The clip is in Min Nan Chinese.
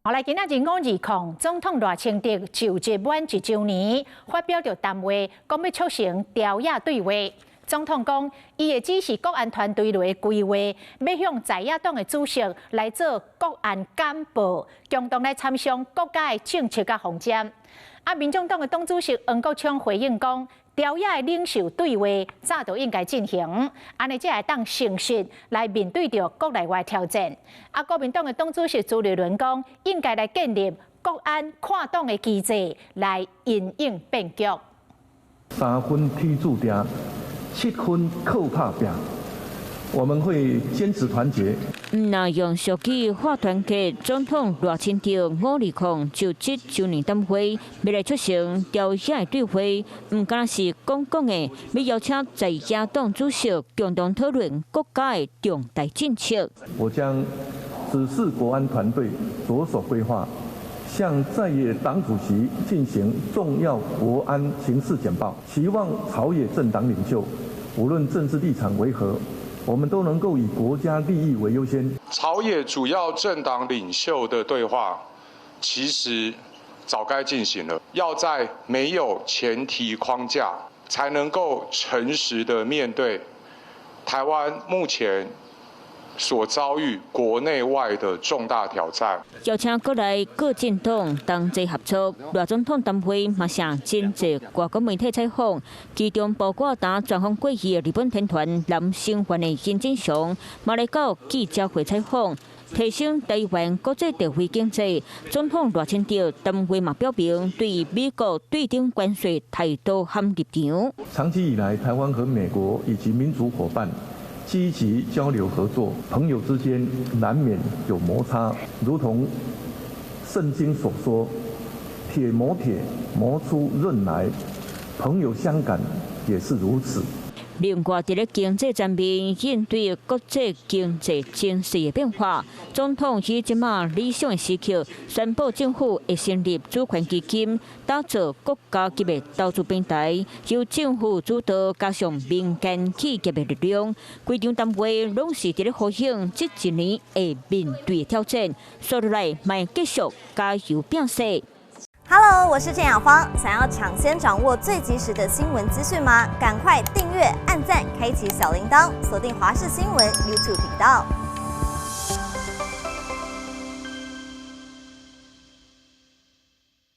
好來，今仔日520，總統賴清德就職滿一週年，發表著談話，講欲促成朝野對話。總統講，伊會指示國安團隊內的規劃，欲向在野黨的主席來做國安簡報，共同來參詳國家的政策佮方針。啊，民眾黨的黨主席黃國昌回應講，朝野的領袖對話早就應該進行，按呢才會當誠實來面對著國內外挑戰。啊，國民黨的黨主席朱立倫講，應該來建立國安跨黨的機制來因應變局。三分天注定，七分靠拍拚。我們會堅持團結。毋但用俗語喊團結，總統賴清德520就職週年談話，欲來促成朝野的對話，毋干焦是講講的，欲邀請在野黨主席共同討論國家的重大政策。我將指示國安團隊着手規劃，向在野黨主席進行重要國安形勢簡報，期望朝野政黨領袖，無論政治立場為何，我們都能夠以國家利益為優先。朝野主要政黨領袖的對話，其實早該進行了。要在沒有前提框架，才能夠誠實的面對台灣目前所遭遇國內外的重大挑戰。邀請國內各政黨同齊合作，賴總統談話嘛吸真濟外國媒體採訪，其中包括當專訪過去的日本天團藍星團的金正雄，嘛來到記者會採訪，提升台灣國際地位經濟。總統賴清德談話嘛表明對美國對等關稅態度和立場。長期以來，台灣和美國以及民主夥伴積極交流合作，朋友之間難免有摩擦，如同聖經所說：“鐵磨鐵，磨出刃來。”朋友相感也是如此。另外，佇咧經濟層面應對國際經濟情勢的變化，總統佇這馬理想的時刻宣布，政府會成立主權基金，打造國家級的投資平台，由政府主導，加上民間企業的力量。規場談話攏是佇咧呼應這一年會面對的挑戰，紲落來嘛會繼續加油拼勢。 Hello，我是鄭雅芳。想要搶先掌握最及時的新聞資訊嗎？趕快訂閱、按讚、開啟小鈴鐺，鎖定華視新聞 YouTube 頻道。